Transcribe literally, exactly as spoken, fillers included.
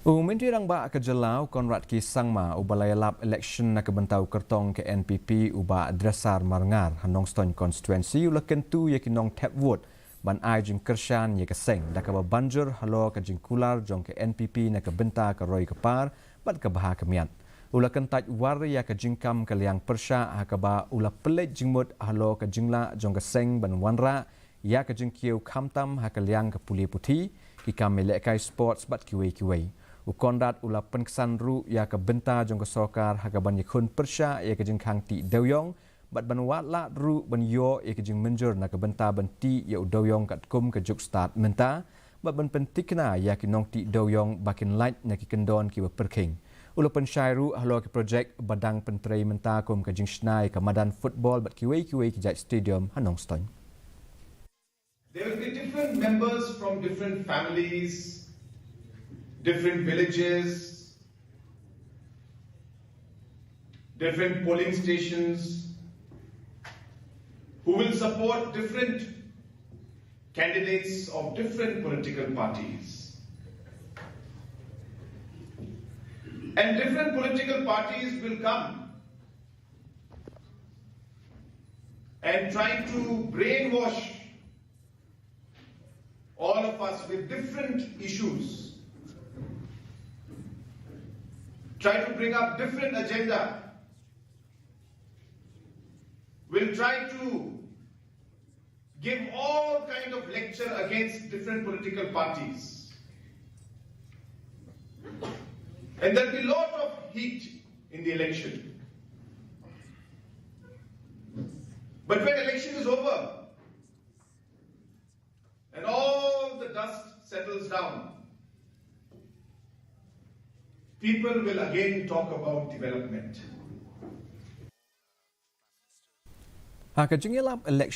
U Myntri Rangbah ka jylla u Conrad K Sangma uba la ïalap election na ka bynta u kyrtong ka N P P u Bah Dresser Marngar ha Nongstoiñ constituency u la kyntu ïa ki nongthep vote ban ai jingkyrshan ïa ka seng da kaba ban jur halor ka jingkular jong ka N P P na ka bynta ka roi ka par bad ka bha ka miat. U la kyntait war ïa ka jingkam ka liang pyrshah ha kaba u la pynleit jingmut halor ka jinglah jong ka seng ban wanrah ïa ka jingkiew khamtam ha ka liang ka pule puthi, ki kam ïalehkai sports bad kiwei kiwei. U Conrad u la pynksan ruh ïa ka bynta jong ka sorkar ha ka ban ïakhun pyrshah ïa ka jingkhang tih dewïong bad ban wad lad ruh ban ïoh ïa ka jingmynjur na ka bynta ban tih ïa u dewïong katkum ka juk stad mynta bad ban pyntikna ïa ki nongtih dewïong ba kin lait na ki kyndon kiba pyrkhing. U la pynshai ruh halor ki projek ba dang pyntrei mynta kum ka jingshna ïa ka madan football bad kiwei kiwei ki jait stadium ha Nongstoiñ. There will be different members from different families, different villages, different polling stations, who will support different candidates of different political parties. And different political parties will come and try to brainwash all of us with different issues, try to bring up different agenda, will try to give all kind of lecture against different political parties. And there'll be lot of heat in the election. But when election is over, and all the dust settles down, people will again talk about development. Ha ka jingïalap election